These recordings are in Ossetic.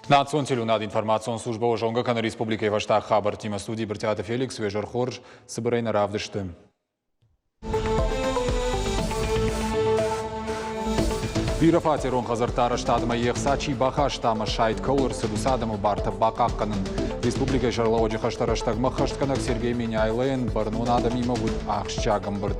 Национ телеуынад информацион службӕ зонгӕ кӕны республикӕйы фӕстаг хабӕрттимӕ. Студийы Брытъиаты Феликс, уе зӕр хорз, цыбырӕй нӕ равдысты. Бирӕфатерон хӕдзӕртты арӕзтадмӕ йе хца чи бахаста ӕмӕ сайд кӕуыл ӕрцыд, уыцы адӕмы бартӕ бахъахъхъӕнын. Республикӕйы сӕргълӕууӕджы хӕстӕ рӕстӕгмӕ ӕххӕстгӕнӕг Сергей Меняйлойӕн бӕрнон адӕмимӕ уыд ахсджиаг ӕмбырд.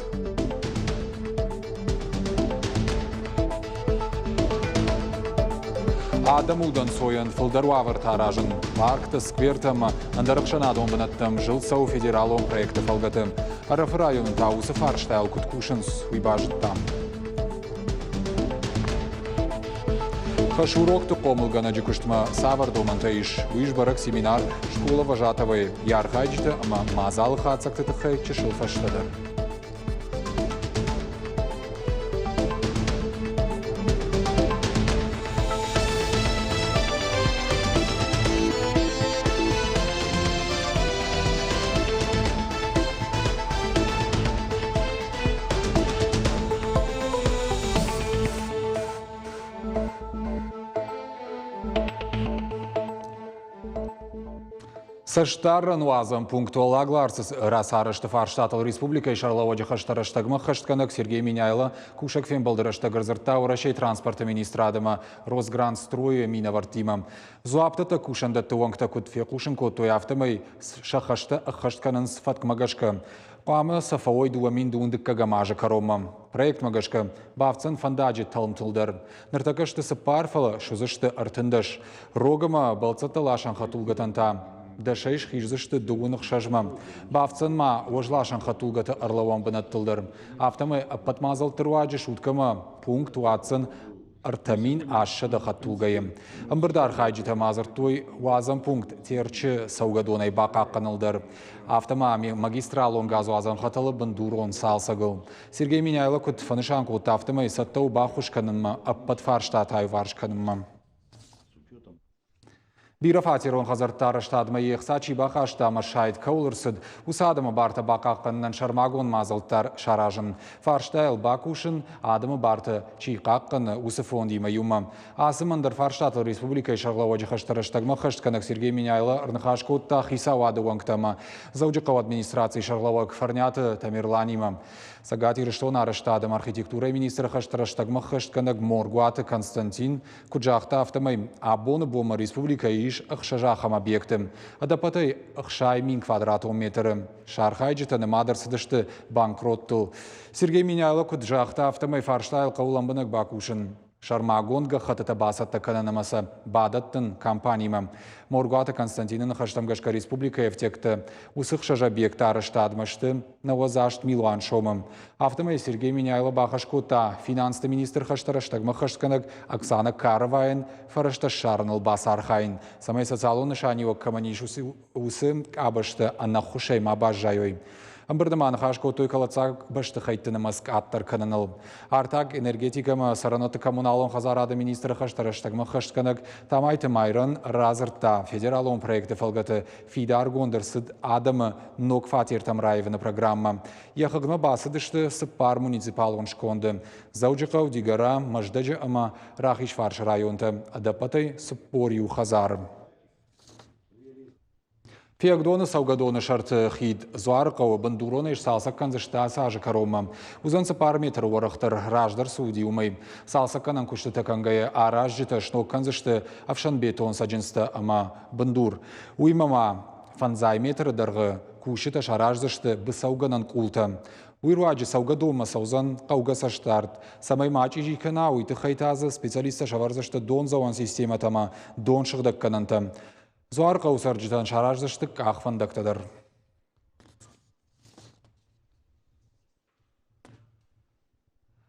Адӕмы удӕнцойӕн фылдӕр уавӕртӕ аразын, парктӕ, сквертӕ ӕмӕ ӕндӕр ӕхсӕнадон бынӕттӕм зылд цӕуы федералон проекты фӕлгӕты. Ӕрӕфы районы та уыцы фарстайыл куыд кусынц, уый базыдтам. Фӕсурокты хъомылгӕнӕджы куыстмӕ цавӕр домӕнтӕ ис, уый сбӕрӕг семинар «Школа вожатого-йы» йӕ архайджытӕ ӕмӕ мадзалы хатдзӕгты тыххӕй чысыл фӕстӕдӕр. Цӕстдарӕн уадзӕн пункт Уӕллаг Ларсы рацарӕзты фарстатыл республикӕйы сӕргълӕууӕджы хӕстӕ рӕстӕгмӕ ӕххӕстгӕнӕг Сергей Меняйло кусӕг фембӕлды рӕстӕг ӕрдзырдта Уӕрӕсейы транспорты министрад ӕмӕ Росгрантстрой-ы минӕвӕрттимӕ. Дзуапдӕттӕг кусӕндӕтты уӕнгтӕ куыд фехъусын кодтой, афтӕмӕй сӕ хӕстӕ ӕххӕст кӕнынц фӕткмӕ гӕсгӕ. Хъуамӕ сӕ фӕуой 2025 азы кӕронмӕ. Проектмӕ гӕсгӕ бафтдзӕн фӕндаджы тӕлмтыл дӕр. Ныртӕккӕ сты цыппар, фӕлӕ суыдзысты 13. Рог ӕмӕ бӕлццӕттӕ ласӕн хӕдтулгӕтӕн та дӕсӕй схиздзысты дыууын ӕхсӕзмӕ. Бафтдзӕн ма уӕзласӕн хӕдтулгӕты ӕрлӕууӕн бынӕттыл дӕр. Афтӕмӕй ӕппӕт мадзӕлтты руаджы суткӕмӕ пункт уадздзӕн 3800 хӕдтулгӕйы. Ӕмбырды архайджытӕ ма дзырдтой уадзӕн пункт Терчы цӕугӕдонӕй бахъахъхъӕныл дӕр. Афтӕ ма магистралон газуадзӕн хӕтӕлы бындурон цалцӕгыл. Сергей Меняйло куыд фӕнысан кодта, афтӕмӕй цӕттӕ у баххуыс кӕнынмӕ ӕппӕт фарстатӕ аиуварс кӕнынмӕ. Бирӕфатерон хӕдзӕртты арӕзтадмӕ йе хца чи бахаста ӕмӕ сайд кӕуыл ӕрцыд, уыцы адӕмы бартӕ бахъахъхъӕнынӕн сӕрмагонд мадзӕлттӕ саразын. Фарстайыл бакусын, адӕмы бартӕ чи хъахъхъӕны, уыцы фондимӕ иумӕ. Ацы ӕндӕр фарстатыл республикӕйы сӕргълӕууӕджы хӕстӕ рӕстӕгмӕ ӕххӕстгӕнӕг Сергей Меняйло ӕрныхас кодта хицауады уӕнгтӕ ӕмӕ Дзӕуджыхъӕуы администрацийы сӕргълӕууӕг Фӕрниаты Тамерланимӕ. Цӕгат Ирыстоны арӕзтад ӕмӕ архитектурӕйы министры хӕстӕ рӕстӕгмӕ ӕххӕстгӕнӕг Моргуаты Константин Куыд загъта, афтӕмӕй абоны бонмӕ республикӕйы ис ӕхсӕз ахӕм объекты, ӕдӕппӕтӕй 60 000 квадратон метры. Сӕ архайджытӕ нымад ӕрцыдысты банкроттыл. Сергей Меняйло куыд загъта, афтӕмӕй фарстайыл хъӕуы лӕмбынӕг бакусын. Сӕрмагонд гӕххӕттытӕ бацӕттӕ кӕнын ӕмӕ сӕ бадӕттын компанимӕ. Моргуаты Константины ныхӕстӕм гӕсгӕ республикӕйы ӕфтиӕгтӕ уыцы хсӕз объекты арӕзтадмӕ сты 98 милуан сомы. Афтӕмӕй Сергей Меняйло бахӕс кодта финансты министр хӕстӕ рӕстӕгмӕ хӕстгӕнӕг Оксана Каровайӕн фӕрӕзтӕ ссарыныл бацархайын, цӕмӕй социалон нысаниуӕг кӕмӕн ис, уыцы къабӕзтӕ ӕнӕххуысӕй ма баззайой. Ӕмбырды ма ныхас кодтой кӕлӕддзаг бӕстыхӕйтты нымӕц къаддӕр кӕныныл. Артаг, энергетикӕ ӕмӕ цӕрӕнуӕтты коммуналон хӕдзарады министры хӕстӕ рӕстӕгмӕ хӕстгӕнӕг Тамайты Майрӕн радзырдта, федералон проекты фӕлгӕты фидаргонд ӕрцыд адӕмы ног фатертӕм раивыны программӕ. Йӕ хыгъдмӕ бацыдысты цыппар муниципалон сконды Дзӕуджыхъӕу, Дигора, Мӕздӕджы ӕмӕ Рахизфарсы районтӕ, ӕдӕппӕтӕй 41 хӕдзары. Фиагдоны цӕугӕдоны сӕрты хид Дзуарыхъӕуы бындуронӕй сцалцӕг кӕндзысты ацы азы кӕронмӕ. Уыдзӕн цыппар метры уӕрӕхдӕр, раздӕр цы уыди, уымӕй. Цалцӕггӕнӕн куыстытӕ кӕнгӕйӕ аразджытӕ сног кӕндзысты ӕфсӕнбетон цӕджындзтӕ ӕмӕ бындур. Уыимӕ ма фӕндзай метры дӕргъы кусджытӕ сараздзысты быцӕугӕнӕн къултӕ. Уый руаджы цӕугӕдонмӕ цӕудзӕн хъӕугӕ цӕстдард. Цӕмӕй ма чъизи кӕна, уый тыххӕй та дзы специалисттӕ сӕвӕрдзысты дондзӕуӕн системӕтӕ ӕмӕ донсыгъдӕггӕнӕнтӕ. Дзуарыхъӕуы цӕрджытӕн сараздзысты къахвӕндӕгтӕ дӕр.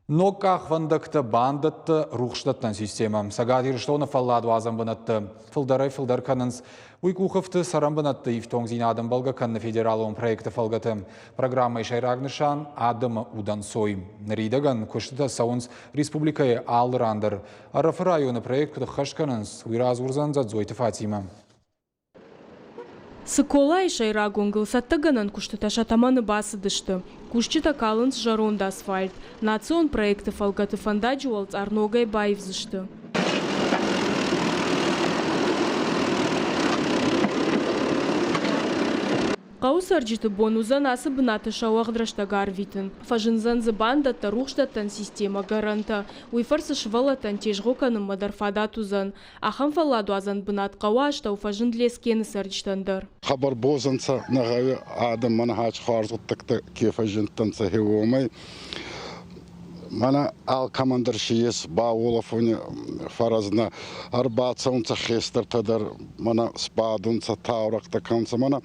Ног къахвӕндӕгтӕ, бандӕттӕ, рухсдӕттӕн системӕ. Цӕгат Ирыстоны фӕлладуадзӕн бынӕттӕ фылдӕрӕй-фылдӕр кӕнынц. Уый къухы цӕрӕн бынӕтты ифтонгдзинад ӕмбӕлгӕ кӕныны федералон проекты фӕлгӕты. Программӕйы сӕйраг нысан – адӕмы удӕнцой. Ныридӕгӕн куыстытӕ цӕуынц республикӕйы алы ран дӕр. Ӕрӕфы районы проект куыд ӕххӕст кӕнынц, уый радзурдзӕн Дзӕдзойты Фатимӕ. Цыколайы сӕйраг уынгыл цӕттӕгӕнӕн куыстытӕ сӕ тӕмӕны бацыдысты. Кусджытӕ калынц зӕронд асфальт. Национ проекты фӕлгӕты фӕндаджы уӕлцъар ногӕй баивдзысты. Хъӕуы цӕрджыты бон уыдзӕн ацы бынаты сӕ уӕгъд рӕстӕг арвитын. Фӕзындзӕн дзы бандӕттӕ, рухсдӕттӕн системӕ, гӕрӕнтӕ. Уый фӕрцы сывӕллӕттӕн тезгъо кӕнынмӕ дӕр фадат уыдзӕн. Ахӕм фӕлладуадзӕн бынат хъӕуы астӕу фӕзынд Лескены цӕрджытӕн дӕр. Хъӕбӕр боз ӕнцӕ нӕ гъӕуи адӕм, мӕнӕ хуарз гъуддӕгтӕ ке фӕззиндтӕнцӕ, гъе уомӕй. Мӕнӕ алкӕмӕн дӕр си ес бауолӕфуни фӕрӕзнӕ. Ӕрбацӕунцӕ хестӕртӕ дӕр, мӕнӕ сбадунцӕ, таурӕхътӕ кӕнунцӕ, мӕнӕ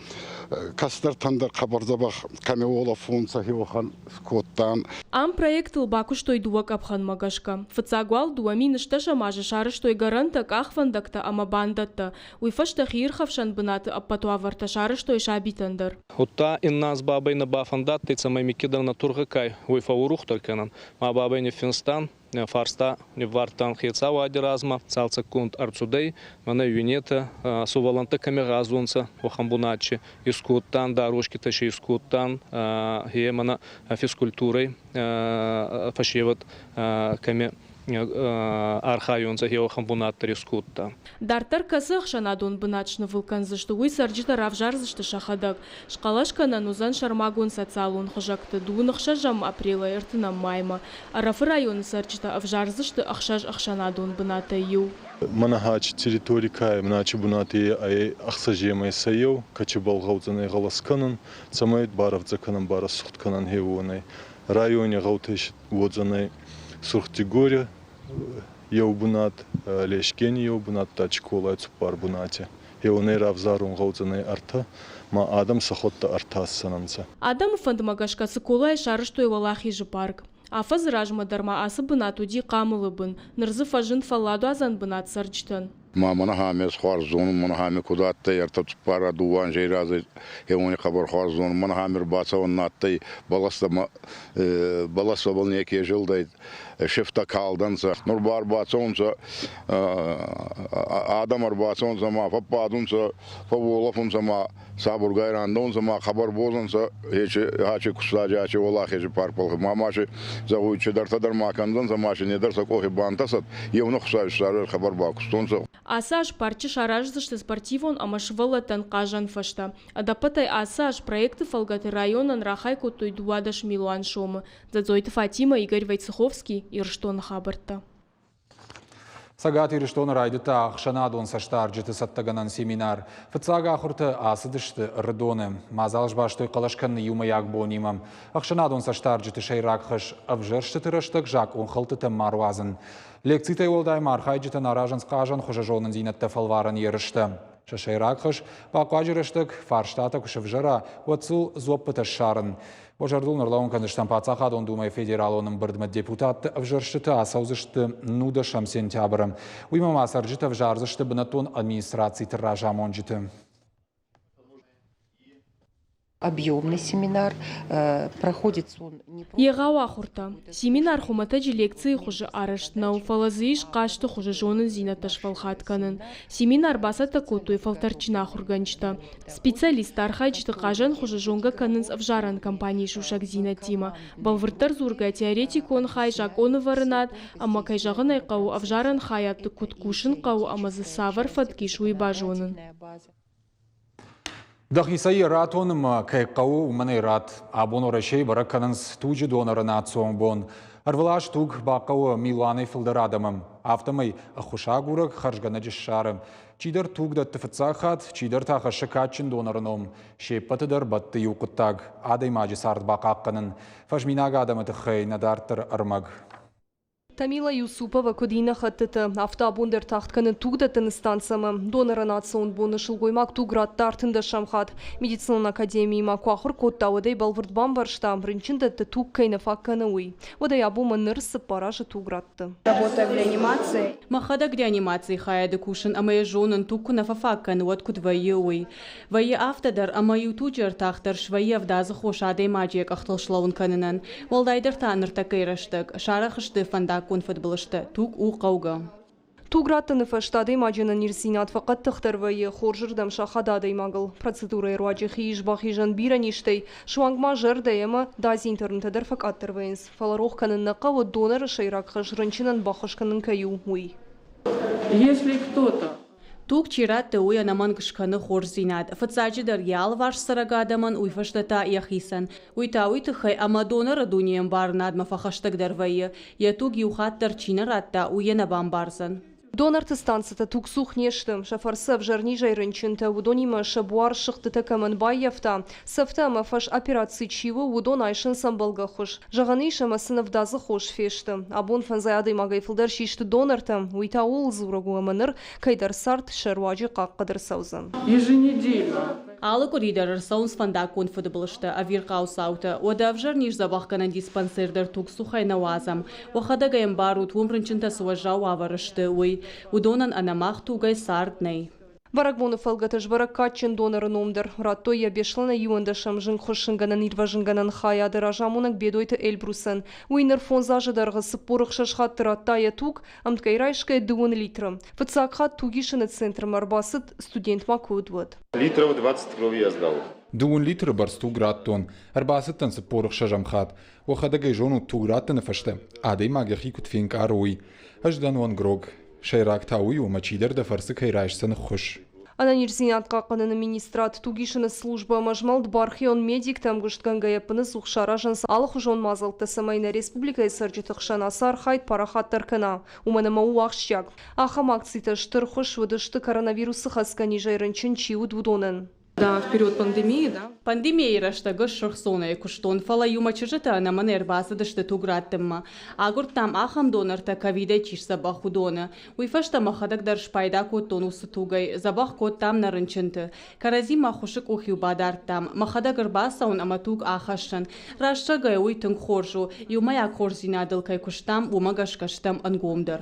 кӕстӕртӕн дӕр хъӕбӕр дзӕбӕх кӕми уолӕфунцӕ, уӕхӕн скодтан. Ам проектыл бакуыстой дыууӕ къӕпхӕнмӕ гӕсгӕ. Фыццаг уал 2010 азы сарӕзтой гӕрӕнтӕ, къахвӕндӕгтӕ ӕмӕ бандӕттӕ. Уый фӕстӕ хиирхӕфсӕн бынаты ӕппӕт уавӕртӕ сарӕзтой сабитӕн дӕр. Удта инназ бабӕй нӕ бафӕндадтӕй, цӕмӕй миккидӕр нӕ тургъӕ кай, уой фӕуурухдӕр кӕнӕн. Ма бабӕй ниффинстан, фарста ниввардтан хецауади размӕ, цалцӕггонд ӕрцудӕй, мӕнӕ уинетӕ, сувӕллӕнттӕ кӕми гъазунцӕ, уӕхӕн бунатчи искодтан, дорожкитӕ си искодтан, гье мӕнӕ физкультурӕй фӕсевӕд кӕми архайунцӕ, гье уӕхӕн бунат дӕр искодта. Дарддӕр кӕцы ӕхсӕнадон бынат снывыл кӕндзысты, уый цӕрджытӕ равзардзысты сӕхӕдӕг. Схъӕлӕс кӕнӕн уыдзӕн сӕрмагонд социалон хызӕгты дыууын ӕхсӕзӕм апрелӕй ӕртынӕм маймӕ. Ӕрӕфы районы цӕрджытӕ ӕвзардзысты ӕхсӕз ӕхсӕнадон бынатӕй иу. Манаһачи территори кай, Маначи бунати ӕй ӕхсӕземӕй сӕ еу, кӕцибӕл гъӕудзӕнӕй гъӕлӕс кӕнун, цӕмӕй барӕвдзӕ кӕнӕн, барӕсугъд кӕнӕн хеуонӕй. Райони гъӕутӕй уодзӕнӕй Сурх-Дигори еу бунат, Лескени еу бунат, Тачколай цуппар бунати. Хеуонӕй равзарун гъӕудзӕнӕй ӕртӕ, ма адӕм сӕхуӕдтӕ ӕртасдзӕнӕнцӕ. Адӕмы фӕндмӕ гӕсгӕ Цыколайы сарӕзтой Уӕлахизы парк. Афӕдзы размӕ дӕр ма ацы бынат уыди хъамылы бын, ныр дзы фӕзынд фӕлладуадзӕн бынат цӕрджытӕн. Ма мӕнӕ ами хуарз зонун, мӕнӕ ами куд адтӕй ӕртӕ цуппар дууӕ анзей разӕй хеуони хъӕбӕр хуарз зонун. Мӕнӕ ами ӕрбацӕуӕн на адтӕй, бӕлӕстӕмӕ бӕлӕстӕбӕл неке зилдӕй, сифтӕ калдӕнцӕ. Нур ба ӕрбацӕунцӕ, адӕм ӕрбацӕунцӕ ма фӕббадунцӕ, фӕууолӕфунцӕ ма сабургай рандӕунцӕ ма хъӕбӕр боз ӕнцӕ ачи кустади, ачи уӕлахези паркбӕл. Ма ма си зӕгъуй, чидӕртӕ дӕр ма кӕндзӕнцӕ, ма си недӕр сӕ къохи бантӕсӕд, еунӕг Хуцауи сарӕй хабар бакустонцӕ. Ацы аз парчы сараздзысты спортивон ӕмӕ сывӕллӕттӕн хъазӕн фӕзтӕ. Ӕдӕппӕтӕй ацы аз проекты фӕлгӕты районӕн рахай кодтой 12 милуан сомы. Дзӕдзойты Фатимӕ, Игорь Войцеховский, Ирыстоны хабӕрттӕ. Цӕгат Ирыстоны райдыдта ӕхсӕнадон цӕстдарджыты цӕттӕгӕнӕн семинар. Фыццаг ахуыртӕ ацыдысты Ӕрыдоны. Мадзал сбастой хъӕлӕс кӕныны иумӕйаг бонимӕ. Ӕхсӕнадон цӕстдарджыты сӕйраг хӕс ӕвзӕрстыты рӕстӕг закъонхӕлдтытӕ ма руадзын. Лекцитӕй уӕлдай ма архайджытӕн аразынц хъазӕн хуызы зонындзинӕдтӕ фӕлварӕн ерыстӕ. Сӕ сӕйраг хӕс бахъуаджы рӕстӕг фарстатӕ куы сӕвзӕра, уӕд сыл дзуӕппытӕ ссарын. Уӕ зӕрдыл ныллӕууын кӕндзыстӕм Паддзахадон Думӕйы Федералон ӕмбырдмӕ депутатты ӕвзӕрстытӕ ацӕудзысты нудӕсӕм сентябры. Уыимӕ ма цӕрджытӕ ӕвзардзысты бынӕттон администрациты разамонджыты. Объемный семинар. Проходит он Егъау ахуыртӕ. Семинар хуымӕтӕджы лекцийы хуызы арӕзт нӕу, фӕлӕ дзы ис хъазты хуызы зонындзинӕдтӕ сфӕлхат кӕнын. Семинар бацӕттӕ кодтой фӕлтӕрдджын ахуыргӕнджытӕ. Специалистты архайджыты хъазӕн хуызы зонгӕ кӕнынц ӕвзарӕн кампанийы сусӕгдзинӕдтимӕ. Бӕлвырддӕр дзургӕ, теоретикон хай, закъонывӕрынад ӕмӕ, кӕй зӕгъын ӕй хъӕуы, ӕвзарӕн хайадты куыд кусын хъӕуы ӕмӕ дзы цавӕр фӕтк ис, уый базонын. Дӕхицӕй йӕ ратонынмӕ кӕй хъӕуы, уымӕн ӕй ратт. Абон Уӕрӕсейы бӕрӕг кӕнынц туджы доноры национ бон. Ӕрвылаз туг бахъӕуы милуанӕй фылдӕр адӕмы. Афтӕмӕй ӕххуысагурӕг хӕрзгӕнӕджы ссары. Чидӕр туг дӕтты фыццаг хатт, чидӕр та хӕссы кадджын доноры ном. Се ппӕты дӕр бӕтты иу хъуыддаг – адӕймаджы цард бахъахъхъӕнын. Фӕзминаг адӕмы тыххӕй нӕ дарддӕр ӕрмӕг. Тамила Юсупова куыд иннӕ хӕттыты, афтӕ абон дӕр тагъд кӕны тугдӕттыны станцӕмӕ. Доноры национ боны сылгоймаг туг радта ӕртындӕсӕм хатт. Медицинон академийы ма куы ахуыр кодта, уӕд ӕй бӕлвырд бамбӕрста, рынчындӕтты туг кӕй нӕ фаг кӕны, уый. Уӕдӕй абонмӕ ныр цыппар азы туг радты. Работаю в реанимации. Мӕхӕдӕг реанимацийы хайады кусын ӕмӕ йӕ зонын, туг куы нӕ фӕфаг кӕны, уӕд куыд вӕййы, уый. Вӕййы афтӕ дӕр, ӕмӕ иу туджы ӕртах дӕр свӕййы ӕвдадзы хос адӕймаджы йӕ къӕхтыл слӕууын кӕнынӕн. Уӕлдайдӕр та ныртӕккӕйы рӕстӕг. Сарӕх сты фӕндаггон фыдбылызтӕ. Туг у хъӕугӕ. Туг раттыны фӕстӕ адӕймаджы ӕнӕниздзинад фӕхъӕддыхдӕр вӕййы, хорзырдӕм сахады адӕймагыл. Процедурӕйы руаджы хи ис бахизӕн бирӕ низтӕй, суанг ма зӕрдӕ ӕмӕ дадзинты рынтӕ дӕр фӕкъаддӕр вӕййынц. Фӕлӕ рох кӕнын нӕ хъӕуы, доноры сӕйраг хӕс рынчынӕн баххуыс кӕнын кӕй у, уый. Если кто-то Туг чи ратты, уый ӕнӕмӕнг скӕны хорздзинад. Фыццаджыдӕр йӕ алыварс цӕрӕг адӕмӕн, уый фӕстӕ та йӕхицӕн. Уый та уый тыххӕй, ӕмӕ доноры дунеӕмбарынадмӕ фӕхӕстӕгдӕр вӕййы. Йӕ туг иу хатт дӕр чи нӕ радта, уый йӕ нӕ бамбардзӕн. Донорты станцӕтӕ тугцух не сты. Сӕ фӕрцы ӕвзӕр низӕй рынчынтӕ, уыдонимӕ сӕ буар сыгъдтытӕ кӕмӕн баййӕфта, цӕфтӕ ӕмӕ фӕсопераци чи у, уыдон айсынц ӕмбӕлгӕ хуыз. Зӕгъӕн ис, ӕмӕ сын ӕвдадзы хос фесты. Абон фӕндзай адӕймагӕй фылдӕр систы донортӕ, уый та ууыл дзурӕг у, ӕмӕ ныр кӕйдӕр цард сӕ руаджы хъахъхъӕд ӕрцӕудзӕн. Еженедельно. Алы къуыри дӕр ӕрцӕуынц фӕндаггон фыдбылызтӕ, ӕвирхъау цаутӕ. Уӕдӕ ӕвзӕр низ дзӕбӕхгӕнӕн диспансер дӕр тугцухӕй нӕ уадзӕм. Уӕхӕдӕг ӕй ӕмбарут, уым рынчынтӕ цы уӕззау уавӕры сты, уый. Уыдонӕн ӕнӕ мах тугӕй цард нӕй. Бӕрӕгбоны фӕлгӕты сбӕрӕг кадджын доноры ном дӕр. Радтой йӕ Беслӕны иуӕндӕсӕм зынгхуыссынгӕнӕн-ирвӕзынгӕнӕн хайады разамонӕг Бедойты Эльбрусӕн. Уый ныр фондз азы дӕргъы 46 хатты радта йӕ туг, ӕмткӕй райсгӕ дыууын литры. Фыццаг хатт тугисыны центрмӕ ӕрбацыд, студент ма куы уыд, уӕд. Литров 20 крови я сдал. Дыууын литры бӕрц туг радтон. Ӕрбацыдтӕн 46-ӕм хатт. Уӕхӕдӕг ӕй зонут, туг раттыны фӕстӕ адӕймаг йӕхи куыд фенкъары, уый. Ӕз дӕн уӕнгрог. Сӕйраг та уый у, ӕмӕ чидӕр дӕ фӕрцы кӕй райсдзӕн ӕххуыс. Ӕнӕниздзинад хъахъхъӕныны министрад, тугисыны службӕ ӕмӕ змӕлд бархион медиктӕ ӕмгуыстгӕнгӕйӕ ӕппынӕдзух саразынц алыхуызон мадзӕлттӕ, цӕмӕй нӕ республикӕйы цӕрджыты хсӕн ацы архайд парахатдӕр кӕна, уымӕн ӕмӕ у ахсджиаг. Ахӕм акцитӕ стыр ххуыс уыдысты коронавирусы хӕцгӕ низӕй рынчын чи уыд, уыдонӕн. Да, в период пандемии, да. Пандемийӕйы рӕстӕг ӕз сырх зонӕйы куыстон, фӕлӕ иумӕ чызджытӕ ӕнӕмӕн ӕрбацыдысты туг раттынмӕ. Агуырдтам ахӕм донортӕ, ковидӕй чи сдзӕбӕх, уыдоны. Уый фӕстӕ мӕхӕдӕг дӕр спайда кодтон уыцы тугӕй, дзӕбӕх кодтам нӕ рынчынты. Кӕрӕдзимӕ ӕххуысы къух-иу бадардтам, мӕхӕдӕг ӕрбацӕуын ӕмӕ туг ахӕссын. Рӕстӕгӕй уый тынг хорз у, иумӕйаг хорздзинадыл кӕй куыстам, уымӕ гӕсгӕ стӕм ӕнгомдӕр.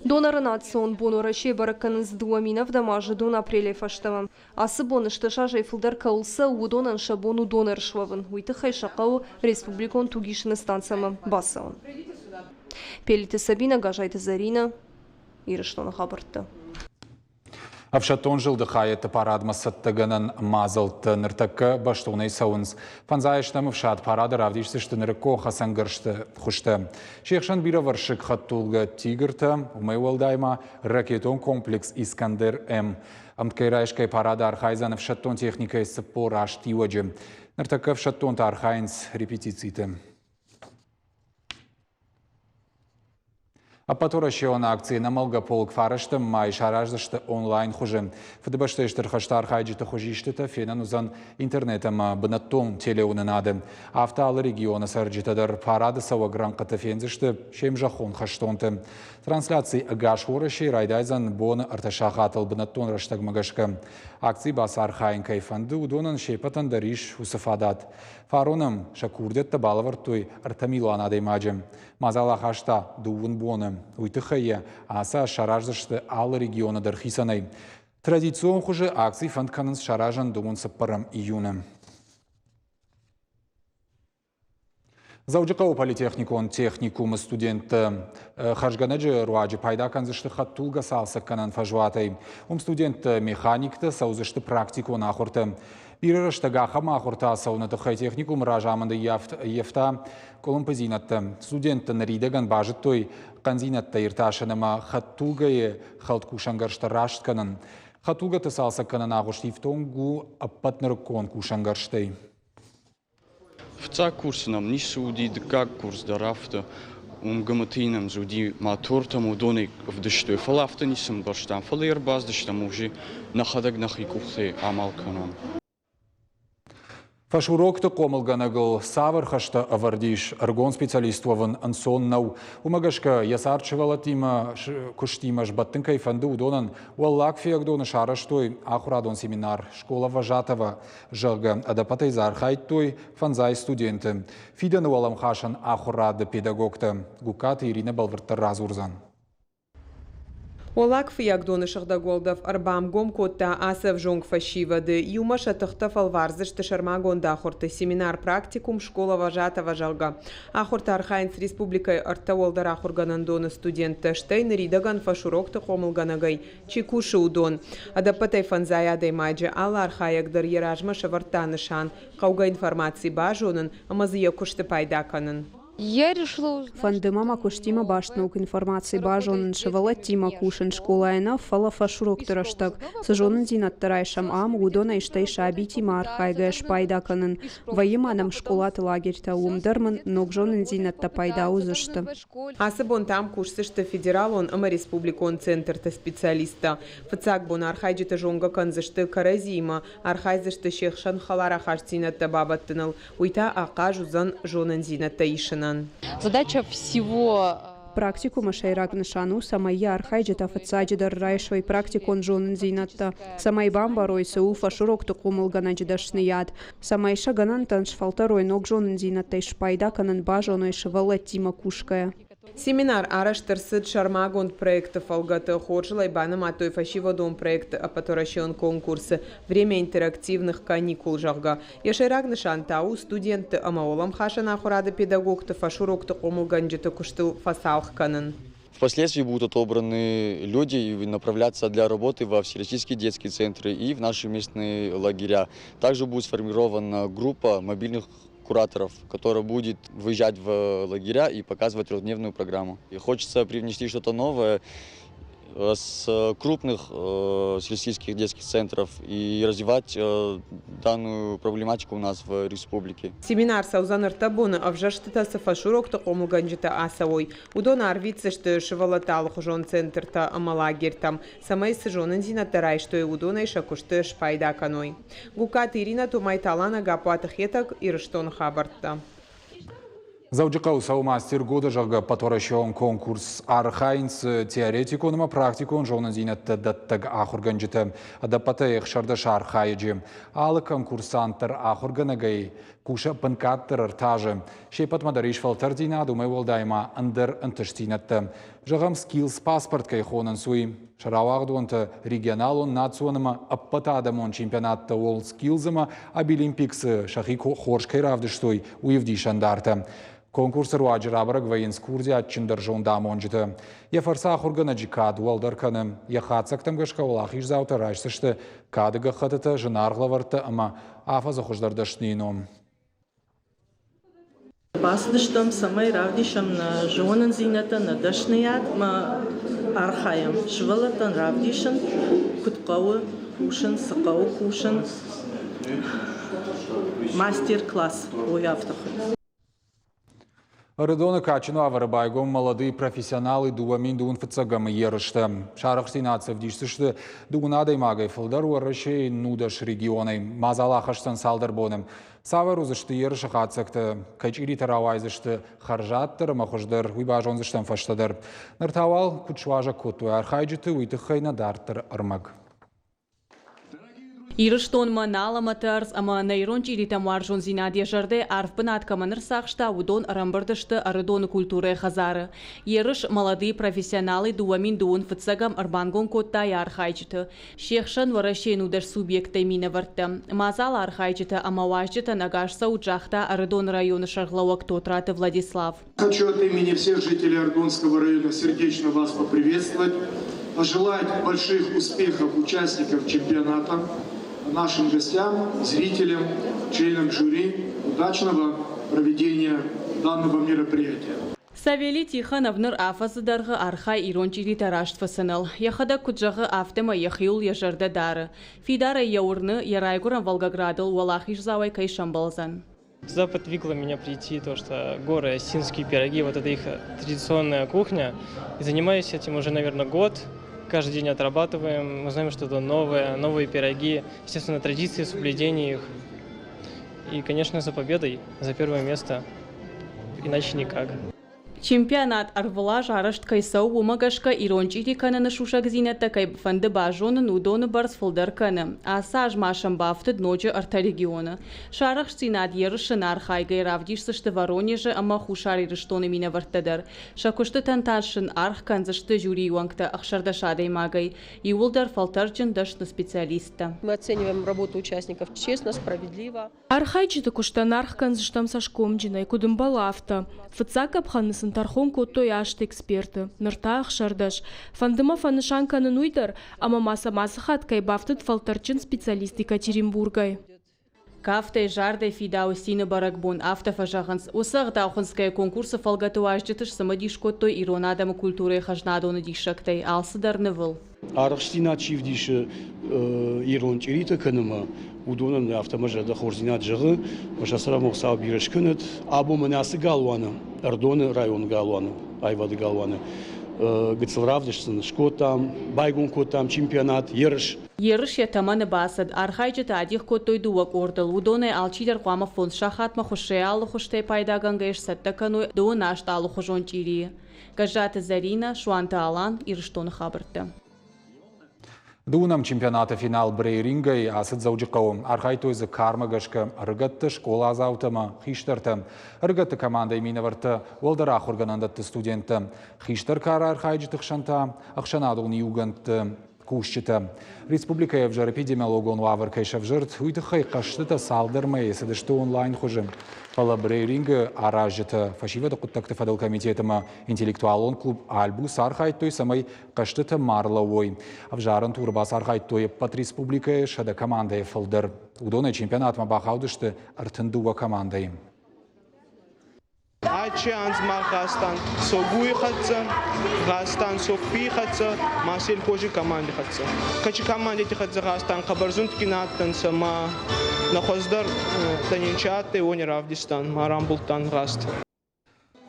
Доноры национ бон Уӕрӕсейы бӕрӕг кӕнынц 2007 азы дон апрелӕй фӕстӕмӕ. Ацы бон стӕс азӕй фылдӕр кӕуыл цӕуы, уыдонӕн сӕ бон у донор суӕвын. Уый тыххӕй сӕ хъӕуы республикон тугисыны станцӕмӕ бацӕуын. Пелиты Сабинӕ, Газайты Зӕринӕ, Ирыстоны хабӕрттӕ. Ӕфсӕддон зылды хайӕдты парадмӕ цӕттӕгӕнӕн мадзӕлттӕ ныртӕккӕ бӕстонӕй цӕуынц. Фӕндзай стӕм ӕфсад парады равдисдзысты нырыккон хӕцӕнгӕрзты хуызтӕ. Се хсӕн бирӕвӕрсыг хӕдтулгӕ «Тигртӕ», уымӕй уӕлдай ма ракетон комплекс «Искандер-М». Ӕмткӕй райсгӕ парады архайдзӕн ӕфсӕддон техникӕйы 48 иуӕджы. Ныртӕккӕ ӕфсӕддонтӕ архайынц репетициты. Ӕппӕтуӕрӕсеон акци «Ӕнӕмӕлгӕ полк» фарӕстӕм май сараздзысты онлайн хуызы. Фыдыбӕстӕйы Стыр хӕсты архайджыты хуызистытӕ фенӕн уыдзӕн интернет ӕмӕ бынӕттон телеуынынады. Афтӕ алы регионы цӕрджытӕ дӕр парады цӕуӕг рӕнхъыты фендзысты се мзӕххон хӕстонты. Трансляци ӕгас Уӕрӕсейы райдайдзӕн боны ӕртӕ сахатыл бынӕттон рӕстӕгмӕ гӕсгӕ. Акцийы бацархайын кӕй фӕнды, уыдонӕн се ппӕтӕн дӕр ис уыцы фадат. Фарон ӕм сӕ курдиӕттӕ балӕвӕрдтой 3 милуан адӕймаджы. Мадзал ахаста дыууын боны. Уый тыххӕй йӕ ацы аз сараздзысты алы регионы дӕр хицӕнӕй. Традицион хуызы акци фӕнд кӕнынц саразын дыууын цыппӕрӕм июны. Дзӕуджыхъӕуы политехникон техникумы студенттӕ хӕрзгӕнӕджы руаджы пайда кӕндзысты хӕдтулгӕ цалцӕггӕнӕн фӕзуатӕй. Уым студенттӕ механиктӕ цӕудзысты практикон ахуыртӕ. Бирӕ рӕстӕг ахӕм ахуыртӕ ацӕуыны тыххӕй техникумы разамынды ййӕфта къуылымпыдзинӕдтӕ. Студенттӕ ныридӕгӕн базыдтой хъӕндзинӕдтӕ иртасын ӕмӕ хӕдтулгӕйы хӕлд кусӕнгӕрзтӕ раст кӕнын. Хӕдтулгӕты цалцӕггӕнӕн агъуыст ифтонг у ӕппӕт нырыккон кусӕнгӕрзтӕй. Фыццаг курсы нӕм ницы уыди, дыккаг курс дӕр афтӕ. Уым ГМТ-йы нӕм дзы уыди мотортӕм, уыдонӕй ӕвдыстой. Фӕлӕ афтӕ ницы ӕмбӕрстам. Фӕлӕ ӕрбацыдыстӕм уже нӕхӕдӕг нӕхи къухтӕй амал кӕнӕм. Фӕсурокты хъомылгӕнӕгыл цавӕр хӕстӕ ӕвӕрд ис, ӕрыгон специалист уӕвын ӕнцон нӕу. Уымӕ гӕсгӕ йӕ цард сывӕллӕттимӕ куыстимӕ сбӕттын кӕй фӕнды, уыдонӕн Уӕллаг Фиагдоны сарӕзтой ахуырадон семинар «Школа вожатого», зӕгъгӕ, ӕдӕппӕтӕй дзы архайдтой фӕндзай студенты. Фидӕны уӕлӕмхасӕн ахуырады педагогтӕ Гугкаты Иринӕ бӕлвырддӕр радзурдзӕн. Уӕллаг Фыййагдоны сыгъдӕг уӕлдӕф ӕрбамгом кодта ацы ӕвзонг фӕсивӕды. Иумӕ сӕ тыхтӕ фӕлвардзысты сӕрмагонд ахуырты семинар-практикум «Школа вожатого», зӕгъгӕ. Ахуырты архайынц республикӕйы ӕртӕ уӕлдӕр ахуыргӕнӕндоны студенттӕ, стӕй ныридӕгӕн фӕсурокты хъомылгӕнӕгӕй чи кусы, уыдон. Ӕдӕппӕтӕй фӕндзай адӕймаджы. Алы архайӕг дӕр йӕ размӕ сӕвӕрдта нысан хъӕугӕ информаци базонын ӕмӕ дзы йӕ куысты пайда кӕнын. Фӕнды мӕ мӕ куыстимӕ баст ног информаци базонын, сывӕллӕттимӕ кусын скъолайы нӕ, фӕлӕ фӕсурокты рӕстӕг. Цы зонындзинӕдтӕ райсӕм ам, уыдонӕй стӕй сабитимӕ архайгӕ спайда кӕнын. Вӕййы ма нӕм скъолаты лагерьтӕ, уым дӕр мын ног зонындзинӕдтӕ пайда уыдзысты. Ацы бонтӕм кусдзысты федералон ӕмӕ республикон центрты специалисттӕ. Фыццаг бон архайджыты зонгӕ кӕндзысты кӕрӕдзиимӕ, архайдзысты се хсӕн хӕлар ахастдзинӕдтӕ бабӕттыныл. Уый та ахъаз уыдзӕн зонындзинӕдтӕ исынӕн. Задача всего Практикумы сӕйраг нысан у, цӕмӕй йӕ архайджытӕ фыццаджыдӕр райсой практикон зонындзинӕдтӕ, цӕмӕй бамбарой, цы у фӕсурокты хъомылгӕнӕджы дӕсныйад, цӕмӕй сӕ гӕнӕнтӕн сфӕлтӕрой ног зонындзинӕдтӕй спайда кӕнын базоной сывӕллӕттимӕ кусгӕйӕ. Семинар арӕзт ӕрцыд сӕрмагонд проекты фӕлгӕты. Хорзыл ӕй банымадтой фӕсивӕдон проекты ӕппӕтуӕрӕсеон конкурсы «Время интерактивных каникул», зӕгъгӕ. Йӕ сӕйраг нысан та у студентты ӕмӕ уӕлӕмхасӕн ахуырады педагогты фӕсурокты хъомылгӕнджыты куыстыл фӕцалх кӕнын. Впоследствии будут отобраны люди и направляться для работы во всероссийские детские центры и в наши местные лагеря. Также будет сформирована группа мобильных кураторов, которая будет выезжать в лагеря и показывать трехдневную программу. И хочется привнести что-то новое с крупных всероссийских детских центров и развивать данную проблематику у нас в республике. Семинар цӕудзӕн ӕртӕ боны ӕвзӕрстытӕ цы фӕсурокты хъомылгӕнджытӕ ацӕуой, уыдон арвитдзысты сывӕллӕтты алыхуызон центртӕ ӕмӕ лагерьтӕм, цӕмӕй цы зонындзинӕдтӕ райстой, уыдонӕй сӕ куысты спайда кӕной. Гугкаты Иринӕ, Томайты Алана, Гаппуаты Хетӕг, Ирыстоны хабӕрттӕ. Дзӕуджыхъӕуы цӕуы мастер года, зӕгъгӕ, ӕппӕтуӕрӕсеон конкурс. Архайынц теоретикон ӕмӕ практикон зонындзинӕдтӕ дӕттӕг ахуыргӕнджытӕ. Ӕдӕппӕтӕй 16 архайӕджы. Алы конкурсант дӕр ахуыргӕнӕгӕй кусы ӕппынкъаддӕр ӕртӕ азы. Се ппӕтмӕ дӕр ис фӕлтӕрддзинад, уымӕй уӕлдай ма ӕндӕр ӕнтыстдзинӕдтӕ. Зӕгъӕм, Skills паспорт кӕй хонынц, уый. Сӕ рауагъдонтӕ регионалон, национ ӕмӕ ӕппӕтадӕмон чемпионаттӕ WorldSkills ӕмӕ Абилимпиксы сӕхи хорз кӕй равдыстой, уый ӕвдисӕндартӕ. Конкурсы руаджы рабӕрӕг вӕййынц курдиатджындӕр зондамонджытӕ. Йӕ фӕрцы ахуыргӕнӕджы кад уӕлдӕр кӕны. Йӕ хатдзӕгтӕм гӕсгӕ уӕлахиздзаутӕ райсдзысты кады гӕххӕттытӕ, зынаргъ лӕвӕрттӕ ӕмӕ афӕдзы хуыздӕр дӕсныйы ном. Бацыдыстӕм, цӕмӕй равдисӕм нӕ зонындзинӕдтӕ, нӕ дӕсныйадмӕ архайӕм сывӕллӕттӕн равдисын, куыд хъӕуы кусын, цы хъӕуы кусын. Мастер-класс уый афтӕ хуыйны. Ӕрыдоны кадджын уавӕры байгом молодые профессионалы 2000 фыццӕгӕмы ерыстӕ. Сӕ арӕхстдзинад ӕвдисдзысты дыууын адӕймагӕй фылдӕр Уӕрӕсейы нудӕс регионӕй. Мадзал ахӕсдзӕн цалдӕр боны. Цавӕр уыдзысты ерысы хатдзӕгтӕ, кӕй чъиритӕ рауайдзысты хӕрзаддӕр ӕмӕ хуыздӕр, уый базондзыстӕм фӕстӕдӕр. Ныр та уал, куыд суазӕг кодтой архайджыты, уый тыххӕй нӕ дарддӕр ӕрмӕг. Ирыстонмӕ нал ӕмӕ тӕрс ӕмӕ нӕ ирон чъиритӕм уарзондзинад йӕ зӕрдӕйы арф бынат кӕмӕн ӕрцахста, уыдон ӕрӕмбырд сты Ӕрыдоны культурӕйы хӕдзары. Ерыс «Молодые профессионалы» 2002 фыццӕгӕм ӕрбангом кодта йӕ архайджыты. Се хсӕн Уӕрӕсейы нудӕс субъекттӕй минӕвӕрттӕ. Мадзалы архайджытӕ ӕмӕ уазджытӕн ӕгас цӕут загъта Ӕрыдоны районы сӕргълӕууӕг Тотраты Владислав. Хочу от имени всех жителей Ардонского района сердечно вас поприветствовать, пожелать больших успехов участников чемпионата, нашим гостям, зрителям, членам жюри, удачного проведения данного мероприятия. Савелий Тихонов ныр афӕдзы дӕргъы архайы ирон чъиритӕ раст фыцыныл. Йӕхӕдӕг куыд зӕгъы, афтӕмӕй йӕхиуыл йӕ зӕрдӕ дары. Фидарӕй йӕ уырны, йӕ райгуырӕн Волгоградыл уӕлахиздзауӕй кӕй сӕмбӕлдзӕн. Сюда подвигло меня прийти то, что горы, осетинские пироги, вот это их традиционная кухня. И занимаюсь этим уже, наверное, год. Каждый день отрабатываем, узнаем что-то новое, новые пироги, естественно, традиции, соблюдение их. И, конечно, за победой, за первое место, иначе никак. Чемпионат ӕрвылаз арӕзт кӕй цӕуы, уымӕ гӕсгӕ ирон чъири кӕныны сусӕгдзинӕдтӕ кӕй фӕнды базонын, уыдоны бӕрц фылдӕр кӕны. Ацы аз ма сӕм бафтыд ноджы ӕртӕ регионы. Сӕ арӕхстдзинад ерысы ӕнӕархайгӕ равдисдзысты Воронежы ӕмӕ Хуссар Ирыстоны минӕвӕрттӕ дӕр. Сӕ куыстытӕн та сын аргъ кӕндзысты жюрийы уӕнгтӕ 16 адӕймагӕй. Иууылдӕр фӕлтӕрджын дӕсны специалисттӕ. Мы оцениваем работу участников честно, справедливо. Архайджыты куыстӕн аргъ кӕндзыстӕм цӕсгомджынӕй, куыд ӕмбӕлы, афтӕ. Фыццаг къӕпхӕны сын тӕрхон кодтой аст эксперты, ныр та 16. Фӕнды мӕ фӕнысан кӕнын уый дӕр, ӕмӕ ма сӕм ацы хатт кӕй бафтыд фӕлтӕрдджын специалист Екатеринбургӕй. Кафтӕй, зардӕй фидауы цины бӕрӕгбон, афтӕ фӕзӕгъынц. Уыцы ӕгъдау хынцгӕйӕ конкурсы фӕлгӕты уазджыты сцымыдис кодтой ирон адӕмы культурӕйы хӕзнадоны диссӕгтӕй, алцыдӕр нывыл. Арӕхстдзинад чи вдисы ирон чъиритӕ кӕнынмӕ, уыдонӕн афтӕ мӕ зӕрдӕ хорздзинад зӕгъы, сӕ цӕрӕнбон Хуыцау бирӕ скӕнӕд. Абон мӕнӕ ацы галуаны, Ӕрдоны районы галуаны, аивады галуаны гыццыл равдыст сын скодтам, байгом кодтам чемпионат, ерыс. Ерыс йӕ тӕмӕны бацыд. Архайджытӕ адих кодтой дыууӕ къордыл. Уыдонӕй алчидӕр хъуамӕ фондз сахатмӕ хуыссӕй алы хуызтӕй пайдагӕнгӕйӕ сцӕттӕ кӕной дыууын аст алыхуызон чъирийы. Гӕззаты Зӕринӕ, Суанты Алан, Ирыстоны хабӕрттӕ. Дыууынӕм чемпионаты финал брейрингӕй ацыд Дзӕуджыхъӕуы. Архайдтой дзы кармӕ гӕсгӕ ӕрыгӕтты, скъоладзаутӕ ӕмӕ хистӕртӕ. Ӕрыгӕтты командӕйы минӕвӕрттӕ, уӕлдӕр ахуыргӕнӕндӕтты студенттӕ. Хистӕр кары архайджыты хсӕн та ӕхсӕнадон иугӕндты кусджытӕ. Республикӕйы ӕвзӕр эпидемиологон уавӕр кӕй сӕвзӕрд, уый тыххӕй хъӕзтытӕ цалдӕр мӕйы цыдысты онлайн хуызы. Фӕлӕ брейрингы аразджытӕ фӕсивӕды хъуыддӕгты фӕдыл комитет ӕмӕ интеллектуалон клуб «Альбус» архайдтой, цӕмӕй хъӕзтытӕ ма рлӕууой. Ӕвзарӕн туры бацархайдтой ӕппӕт республикӕйы 100 командӕйы фылдӕр. Уыдонӕй чемпионатмӕ бахаудысты 32 командӕйы. Ачи анз мах гъазтан Согуй хӕццӕ, гъазтан Соппий хӕццӕ ма сельхози команди хӕццӕ. Кӕчи командити хӕццӕ гъазтан хъӕбӕр зундгин адтӕнцӕ ма нӕ хуӕздӕр тӕнинчи адтӕй, уони равдистан ма рамбулдтан гъазт.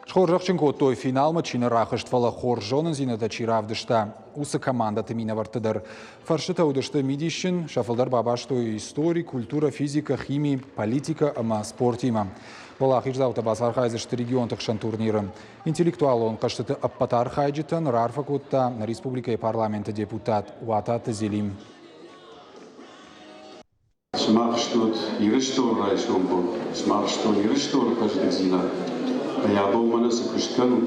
Схорзӕхджын кодтой, финалмӕ чи нӕ рахызт, фӕлӕ хорз зонындзинӕдтӕ чи равдыста, уыцы командӕты минӕвӕртты дӕр. Фӕрстытӕ уыдысты мидисджын, сӕ фылдӕр бабастой истори, культурӕ, физикӕ, хими, политикӕ ӕмӕ спортимӕ. Уӕлахиздзаутӕ бацархайдзысты регионты хсӕн турниры. Интеллектуалон хъӕзтыты ӕппӕт архайджытӕн раарфӕ кодта нӕ республикӕйы парламенты депутат Уататы Зелим. Сымах стут Ирыстоны райсом бон, сымах стут Ирыстоны хъӕздыгдзинад. Ӕмӕ абон мӕнӕ цы куыст кӕнут,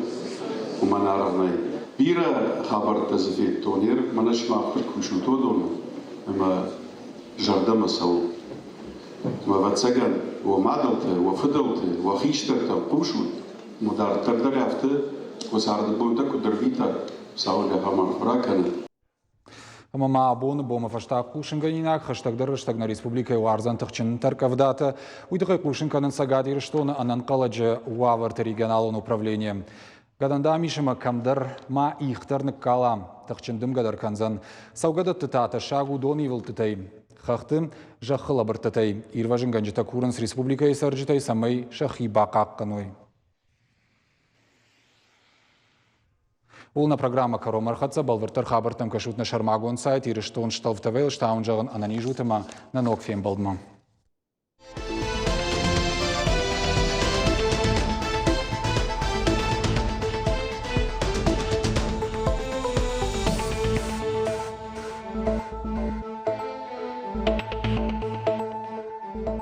уымӕн аргъ нӕй. Бирӕ хабӕрттӕ дзы федтон, ер мӕнӕ сымах куыд кусут уыдоны, ӕмӕ зӕрдӕмӕ цӕуы. Ӕмӕ, ӕвӕццӕгӕн, уӕ мадӕлтӕ, уӕ фыдӕлтӕ, уӕ хистӕртӕм хъусут, ӕмӕ дарддӕр дӕр афтӕ уӕ царды бонтӕ куыд ӕрвитат, цаугӕ ахӕм арф ракӕнӕд. Ӕмӕ ма абоны бонмӕ фӕстаг хъусынгӕнинаг хӕстӕгдӕр рӕстӕг нӕ республикӕйы уардзӕн тыхджын тӕркъӕвдатӕ. Уый тыххӕй хъусын кӕнынц Цӕгат Ирыстоны ӕнӕнхъӕлӕджы уавӕрты регионалон управление. Гӕнӕн дам ис ӕмӕ кӕмдӕр ма их дӕр ныккала, тыхджын дымгӕ дӕр кӕндзӕн. Цӕугӕдӕтты та тӕссаг у донивылдтытӕй, хӕхты зӕххы лӕбырдтытӕй. Ирвӕзынгӕнджытӕ курынц республикӕйы цӕрджытӕй, цӕмӕй сӕхи бахъахъхъӕной. Ууыл нӕ программӕ кӕронмӕ ӕрхӕццӕ. Бӕлвырддӕр хабӕрттӕм кӕсут нӕ сӕрмагонд сайт Ирыстон Столв ТВ-йыл. Стауын зӕгъын ӕнӕниз ут ӕмӕ нӕ ног фембӕлдмӕ.